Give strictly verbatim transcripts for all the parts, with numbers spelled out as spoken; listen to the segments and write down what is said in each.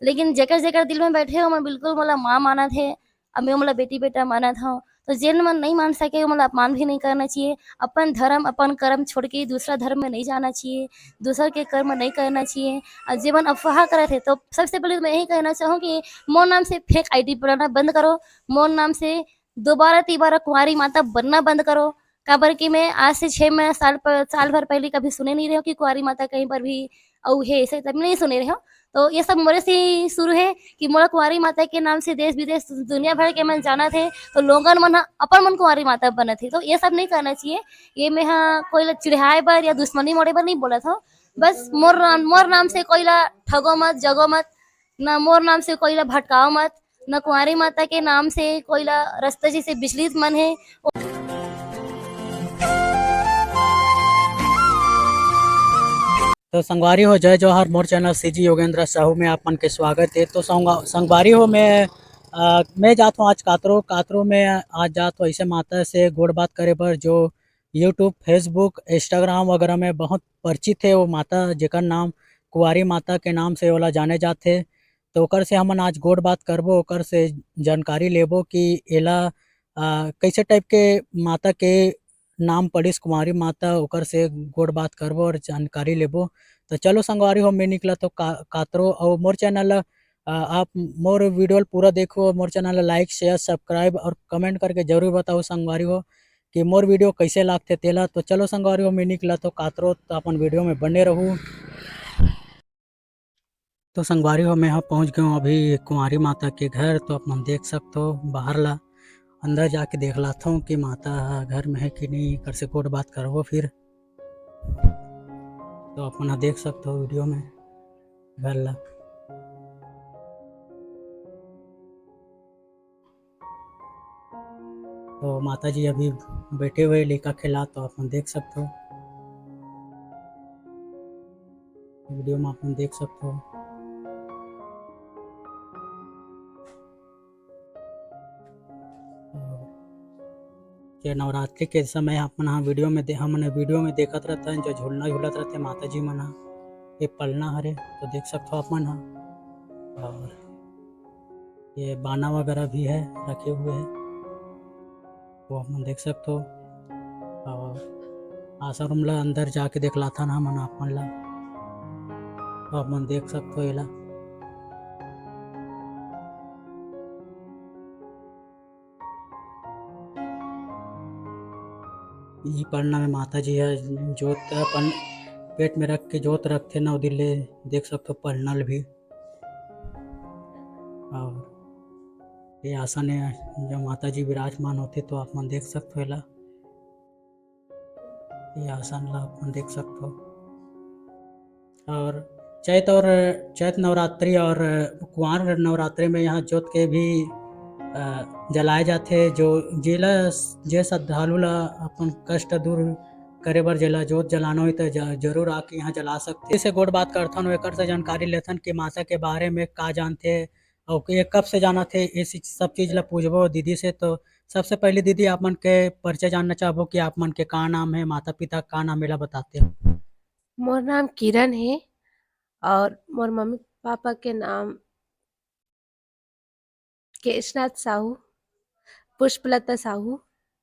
लेकिन जेकर जेकर दिल में बैठे हो, ओमन बिल्कुल मोला माँ मानत हे, अब मैं मोला बेटी बेटा मानत हव। तो जेन मन नहीं मान सके, ओमन ला अपमान भी नहीं करना चाहिए। अपन धर्म, अपन कर्म छोड़ के दूसरा धर्म में नहीं जाना चाहिए, दूसर के कर्म नहीं करना चाहिए। और जेमन अफवाह करत हे, तो सबसे पहले तो मैं यही कहना चाहूँ कि मोर नाम से फेक आईडी बनाना बंद करो, मोर नाम से दोबारा तिबारा कुंवारी माता बनना बंद करो। काबर कि मैं आज से छः महीना, साल पर, साल भर पहले कभी सुने नहीं रहे हो कि कुंवारी माता कहीं पर भी अउ हे, ऐसे तब नहीं सुने रहे हो। तो ये सब मोरे से ही शुरू है कि मोला कुंवारी माता के नाम से देश विदेश दुनिया भर के मन जानत हे, तो लोगन मन ह अपन मन कुंवारी माता बनत हे, तो ये सब नहीं करना चाहिए। ये मैं ह कोई ला चिढ़ाए बर या दुश्मनी मोड़े बर नहीं बोलत हो। बस मोर नाम, मोर नाम से कोई ला ठगो मत, जगो मत, ना मोर नाम से कोई ला भटकाओ मत, ना कुंवारी माता के नाम से कोई ला रास्ता जैसे बिचलित मन है। तो संगवारी हो, जय जोहार, मोर चैनल सीजी योगेंद्र साहू में आप मन के स्वागत है। तो संगवा-, संगवारी हो, मैं, अ, मैं जात हूँ आज कातरो, कातरो में आज जात हूँ ऐसे माता से गोड़ बात करे बर, जो YouTube, Facebook, Instagram वगैरह में बहुत परिचित है वो माता, जेकर नाम कुंवारी माता के नाम से ओला जाने जाथे। तो ओकर से हमन आज गोठ बात करबो, ओकर से जानकारी लेबो कि एला, अ, कइसे type के माता के नाम पड़िस कुंवारी माता, ओकर से गोठ बात करबो और जानकारी लेबो। तो चलो संगवारी हो, मैं निकलत हो का-, कातरो अउ मोर channel ला, अ, आप मोर video ल पूरा देखो, मोर channel ला like, share, subscribe और comment करके जरूर बताओ संगवारी हो कि मोर video कइसे लागथे तेला। तो चलो संगवारी हो, मैं निकलत हो कातरो, तो अपन video में बने रहू। तो संगवारी हो, मैं ह पहुँच गए हूँ अभी कुंवारी माता के घर। तो आप मन देख सकते हो बाहर ला, अंदर जाके देख लाथों कि माता ह घर में है कि नहीं, कर से गोठ बात करबो फिर। तो आप मन ह देख सकते हो video में घर ला। तो माता जी अभी बैठे हुए लइका खेला, तो आप मन देख सकते हो video में, आप मन देख सकते हो। ये नवरात्रि के समय आप मन ह video में दे-, हमन video में देखत रहथन, जो झूलना झूलत रहथे माता जी मन ह, ये पलना हरे, तो देख सकते हो आप मन ह। और ये बाना वगैरह भी है, रखे हुए हैं, वो आप मन देख सकते हो। और आश्रम ला अंदर जाके देख लाथन हमन आप मन ला, तो आप मन देख सकते हो एला। ई पलना में माता जी ह जोत अपन पेट में रख के जोत रखथे नौ दिन ले, देख सकते हो पलना ल भी। और ये आसन है, जो माता जी विराजमान होथे, तो आप मन देख सकते हो एला, ये आसन ला आप मन देख सकते हो। और चैत और चैत नवरात्रि और कुंवार नवरात्रि में यहाँ जोत के भी, अ, जलाए जाथे, जो जेला, जे श्रद्धालु ला अपन कष्ट दूर करे बर जेला जोत जलाना होही, त ज-, जरूर आके यहाँ जला सकथे। इसे गोठ बात करथन, एकर से जानकारी लेथन कि माता के बारे में का जानथे, अउ ये कब से जानत हे, ये सी-, सब चीज ला पूछबो दीदी से। तो सबसे पहले दीदी, आप मन के परिचय जानना चाहबो कि आप मन के का नाम है, माता पिता का नाम, एला बताते हो। मोर नाम किरण है और मोर मम्मी पापा के नाम केशनाथ साहू, पुष्पलता साहू,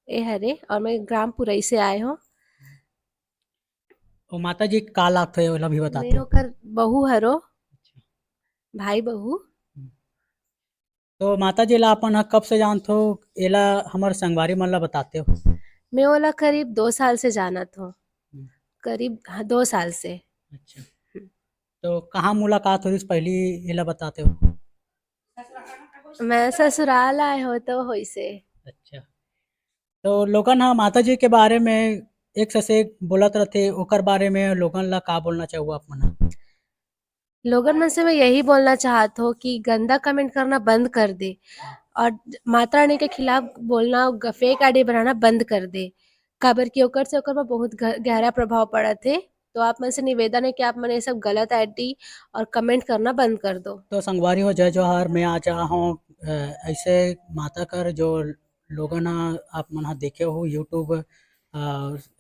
ए हरे, और मैं ग्राम पुरई से आए हूँ। ओ माता जी का लागथे, ओला भी बताते मैं हो। ओकर बहू हरो, अच्छा। भाई बहू। हम्म। तो माता जी ला अपन ह कब से जानत हो, एला हमर संगवारी मन ला बताते हो। मैं ओला करीब दो साल से जानत हूँ। हम्म। करीब, हाँ, दो साल से। अच्छा। हम्म। तो कहाँ मुलाकात होइस पहली, एला बताते हो। मैं ससुराल आए हो तो होइसे। अच्छा। तो लोगन ह माता जी के बारे में एक से एक बोलत रथे, ओकर बारे में लोगन ला का बोलना चाहू आप मन ह? लोगन मन से मैं यही बोलना चाहत हो कि गंदा comment करना बंद कर दे और माता रानी के खिलाफ बोलना, ग-, fake ID बनाना बंद कर दे, काबर कि ओकर से ओकर में बहुत ग-, गहरा प्रभाव पड़त हे। तो आप मन से निवेदन है कि आप मन ये सब गलत ID और comment करना बंद कर दो। तो संगवारी हो, जय जोहार, मैं आज आया हूँ, अ, ऐसे माता कर जो लोगन ह आप मन ह देखे हो YouTube, अ,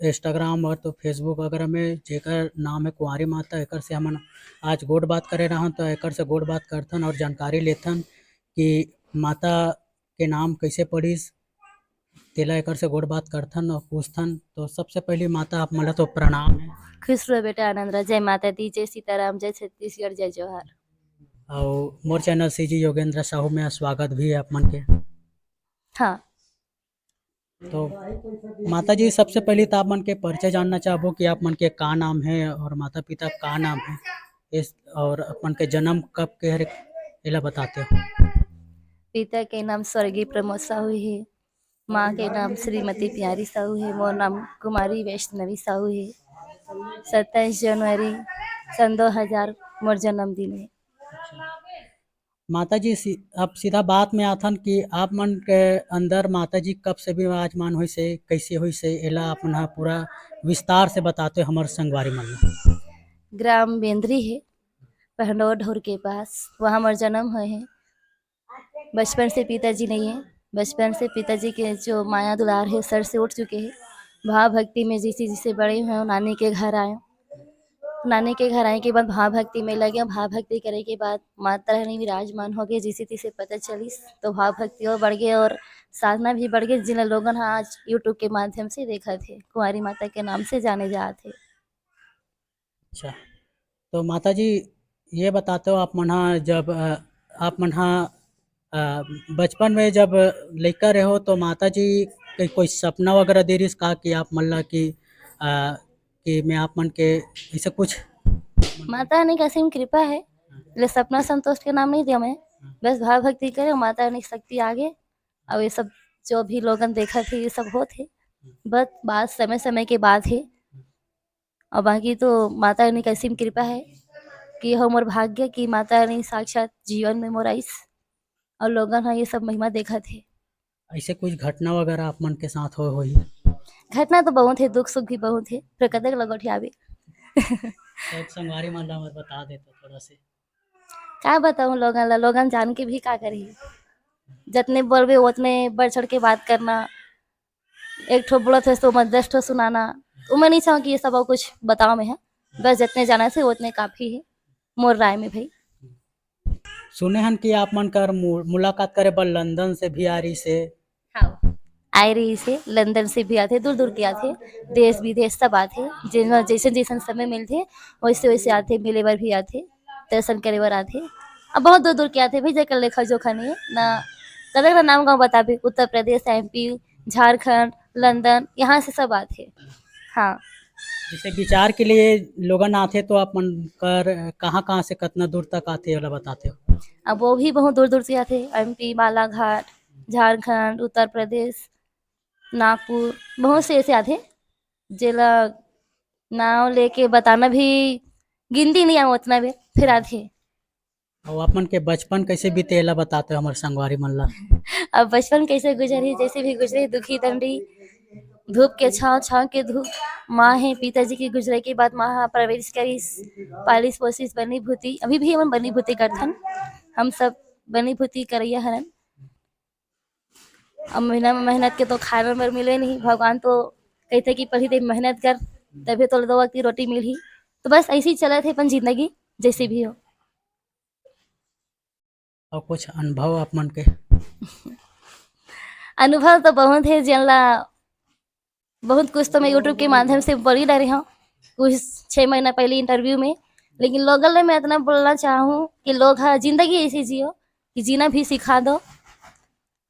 Instagram और तो Facebook वगैरह में जेकर नाम है कुंवारी माता, एकर से हमन आज गोठ बात करे रहन, तो एकर से गोठ बात करथन और जानकारी लेथन कि माता के नाम कैसे पड़िस, तेला एकर से गोठ बात करथन और पूछथन। तो सबसे पहली माता, आप मन ला तो प्रणाम है। खुश रहो बेटा आनंद रहो, जय माता दी, जय सीताराम, जय छत्तीसगढ़, जय जोहार। और मोर चैनल सीजी योगेंद्र साहू में स्वागत भी है आप मन के। हाँ। तो माता जी, सबसे पहली तो आप मन के परिचय जानना चाहबो कि आप मन के का नाम है और माता पिता का नाम है, इस, और आप मन के जन्म कब के हरे, एला बताते हो। पिता के नाम स्वर्गीय प्रमोद साहू है, माँ के नाम श्रीमती प्यारी साहू है, मोर नाम कुमारी वैष्णवी साहू है। सत्ताईस जनवरी सन दो हज़ार मोर जन्मदिन है। माता जी, सी-, अब सीधा बात में आथन कि आप मन के अंदर माता जी कब से विराजमान होइस हे, कैसे होइस हे, एला आप मन ह पूरा विस्तार से बताते हमर संगवारी मन ला। ग्राम बेंदरी है, पहंडोर ढोर के पास, वहाँ मोर जन्म होए है। बचपन से पिताजी नहीं है, बचपन से पिताजी के जो माया दुलार है, सर से उठ चुके हैं। भाव भक्ति में जैसे जैसे बड़े हुए, नानी के घर आए, नानी के घर आए के बाद भाव भक्ति में लगे। भाव भक्ति करे के बाद माता रानी विराजमान हो गए, जैसे तैसे पता चलिस, तो भाव भक्ति और बढ़ गए और साधना भी बढ़ गए, जिन लोगन हा आज YouTube के माध्यम से देखत हे, कुंवारी माता के नाम से जाने जात हे। अच्छा, तो माता जी, ये बताते हो, आप मन हा जब, अ, आप मन हा, अ, बचपन में जब लइका रहे हो, तो माता जी के कोई सपना वगैरह दे रहिस का कि आप मन ला कि, अ, कि मैं आप मन के ऐसे कुछ? माता रानी का असीम कृपा है, ले सपना संतोष के नाम नहीं दिया मैं, बस भाव भक्ति करे, माता रानी की शक्ति आगे। अब ये सब जो भी लोगन देखत हे, ये सब होत हे, बस बात समय समय के बात हे। और बाकी तो माता रानी का असीम कृपा है कि हो मोर भाग्य कि माता रानी साक्षात जीवन में मोर आइस और लोगन हा ये सब महिमा देखत हे। ऐसे कुछ घटना वगैरह आप मन के साथ हो होही? घटना तो बहुत है, दुख सुख भी बहुत है, फिर कतक लगोठियाबे। तो संगवारी मन ला मत बता देते थोड़ा से। का बताऊं लोगन ला, लोगन जान के भी का करही, जतने बोलबे उतने बढ़ चढ़ के बात करना, एक ठो बोलत हे तो मैं दस ठो सुनाना, तो मैं नहीं चाहूँ कि ये सब और कुछ बताओ मैं है, बस जितने जाना से उतने काफी है मोर राय में भाई। सुने हन कि आप मन कर मु-, मुलाकात करे बर लंदन से भी आ रही से। हाँ, आए रही से, लंदन से भी आथे, दूर दूर के आथे, देश विदेश सब आथे, जेन जैसन जैसन समय मिलथे वैसे वैसे आथे, मिले बर भी आथे, दर्शन करे बर आथे। अब बहुत दूर दूर के आथे भाई, जेकर लेखा जोखा नहीं है ना। कतक ना नाम गाँव बताबे, उत्तर प्रदेश, एमपी, झारखंड, लंदन, यहाँ से सब आथे। हाँ। जैसे विचार के लिए लोगन आथे तो आप मन कर कहाँ कहाँ से कितना दूर तक आथे, ओला बताते हो? अब वो भी बहुत दूर दूर से आथे, एमपी, बालाघाट, झारखंड, उत्तर प्रदेश, नागपुर, बहुत से ऐसे आथे, जेला नाम लेके बताना भी गिनती नहीं आवे उतना भी, फिर आथे। और आप मन के बचपन कैसे बीते, एला बताते हो हमर संगवारी मन ला। अब बचपन कैसे गुजरी, जैसे भी गुजरे, दुखी दंडी, धूप के छाँव, छाँव के धूप। माँ है, पिताजी के गुजरे के बाद माँ हा परवरिश करिस, पालिस पोसिस, बनी भूती, अभी भी हमन बनी भूती करथन, हम सब बनी भूती करैया हरन। अब महीना में मेहनत के तो खाए बर मिले नहीं, भगवान तो कहते कि पढ़ी ते मेहनत कर, तभी तो दो वक्त की रोटी मिलही। तो बस ऐसे ही चलत हे अपन जिंदगी, जैसे भी हो। और कुछ अनुभव आप मन के? अनुभव तो बहुत है, जेन ला बहुत कुछ तो मैं YouTube के माध्यम से बोल ही डारे हूँ, कुछ छः महीना पहले इंटरव्यू में। लेकिन लोगन ले मैं इतना बोलना चाहूँ कि लोग हा जिंदगी ऐसी जियो कि जीना भी सिखा दो,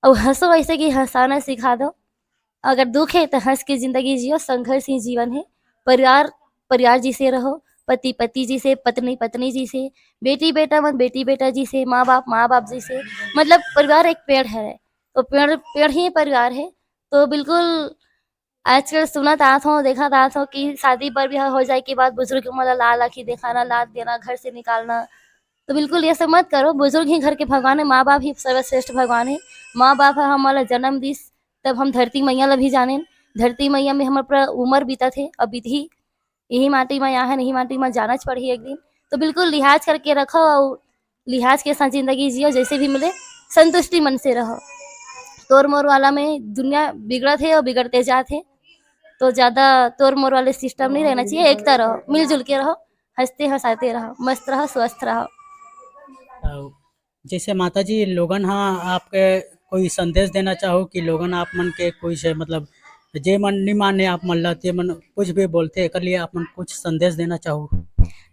और हंसो ऐसे कि हंसाना सिखा दो। अगर दुख है तो हंस के जिंदगी जियो, संघर्ष ही जीवन है। परिवार, परिवार जी से रहो, पति पति जी से, पत्नी पत्नी जी से, बेटी बेटा मत, बेटी बेटा जी से, माँ बाप माँ बाप जी से। मतलब परिवार एक पेड़ है, तो पेड़, पेड़ ही परिवार है। तो बिल्कुल आजकल सुनत आत हो, देखत आत हो कि शादी बर बिहाव हो जाए के बाद बुजुर्ग मन ला लाल आँखी दिखाना, लात देना, घर से निकालना। तो बिल्कुल ये सब मत करो। बुजुर्ग ही घर के भगवान है, माँ बाप ही सर्वश्रेष्ठ भगवान है। माँ बाप ह हमन ला जन्म दिस, तब हम धरती मैया ला भी जानेन। धरती मैया में हमर पूरा उमर बीतत हे, अब बीतही। यही माटी में यहाँ है, यही माटी में जाना पड़ही एक दिन। तो बिल्कुल लिहाज करके रखो और लिहाज के साथ जिंदगी जियो, जैसे भी मिले संतुष्टि मन से रहो। तोर मोर वाला में दुनिया बिगड़त हे और बिगड़ते जात हे। तो ज्यादा तोर मोर वाले सिस्टम नहीं रहना चाहिए। एकता रहो, मिलजुल के रहो, हंसते हंसाते रहो, मस्त रहो, स्वस्थ रहो। अउ जैसे माता जी, लोगन हा आपके कोई संदेश देना चाहो कि लोगन आप मन के कोई से, मतलब, जे मन नहीं माने आप मन ला, ते मन कुछ भी बोलते, एकर लिए आप मन कुछ संदेश देना चाहो?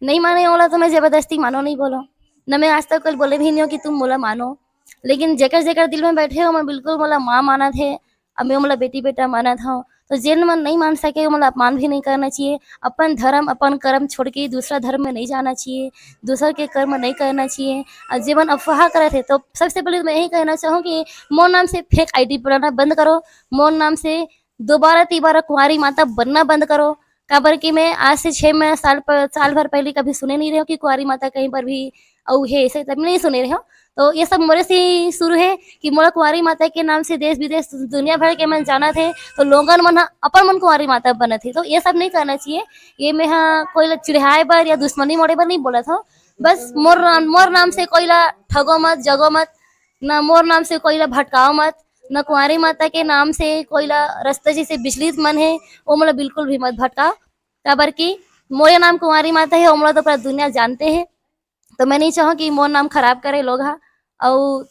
नहीं माने वाला तो मैं जबरदस्ती मानो नहीं बोलो, न मैं आज तक कल बोले भी नहीं हो कि तुम मोला मानो, लेकिन जेकर जेकर दिल में बैठे हो, मैं बिल्कुल मोला माँ मानत है। अब मैं मोला बेटी बेटा मानत हूँ, तो जेन मन नहीं मान सके, वो मोला अपमान भी नहीं करना चाहिए। अपन धर्म, अपन कर्म छोड़ के दूसरा धर्म में नहीं जाना चाहिए, दूसर के कर्म नहीं करना चाहिए। और जे मन अफवाह करत है, तो सबसे पहले तो मैं यही कहना चाहूँ कि मोर नाम से फेक आईडी बनाना बंद करो, मोर नाम से दोबारा तिबारा कुंवारी माता बनना बंद करो। काबर कि मैं आज से छः महीना, साल पर, साल भर पहले कभी सुने नहीं रहे हो कि कुंवारी माता कहीं पर भी अउ हे, ऐसे तब नहीं सुने रहे हो। तो ये सब मोरे से ही शुरू है कि मोला कुंवारी माता के नाम से देश विदेश दुनिया भर के मन जानत है, तो लोगन मन ह अपन मन कुंवारी माता बनत है, तो ये सब नहीं करना चाहिए। ये मैं हा कोई ला चिढ़ाए बर या दुश्मनी मोड़े बर नहीं बोलत हूँ। बस मोर नाम, मोर नाम से कोई ला ठगो मत, जगो मत, ना मोर नाम से कोई ला भटकाओ मत, ना कुंवारी माता के नाम से कोई ला रास्ता जैसे विचलित मन है, वो मोला बिल्कुल भी मत भटकाओ। काबर कि मोरे नाम कुंवारी माता है, वो मोला तो पूरा दुनिया जानते हैं। तो मैं नहीं चाहूँ कि मोर नाम खराब करे लोग हा, अउ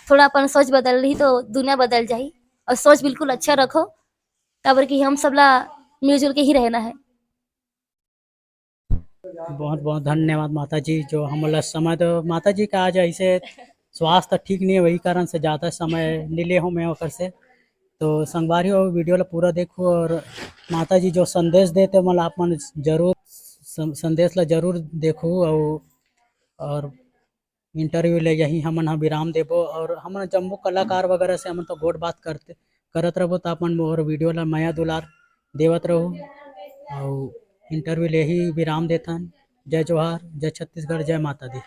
थोड़ा अपन सोच बदल रही तो दुनिया बदल जाही। और सोच बिल्कुल अच्छा रखो, काबर कि हम सब ला मिलजुल के ही रहना है। बहुत बहुत धन्यवाद माता जी, जो हमला समय दो। माता जी का आज ऐसे स्वास्थ्य ठीक नहीं है, वही कारण से ज़्यादा समय नहीं ले हो मैं ओकर से। तो संगवारी हो, वीडियो ला पूरा देखो और माता जी जो संदेश देते, मतलब, आप मन जरूर सं-, संदेश ला जरूर देखो। और, और इंटरव्यू ले यही हमन ह विराम देबो और हमन जम्मो कलाकार वगैरह से हमन तो गोठ बात करते, करत रहबो। तो आप मन मोर वीडियो ला मया दुलार देवत रहो। और इंटरव्यू ले ही विराम देथन। जय जोहार, जय छत्तीसगढ़, जय माता दी।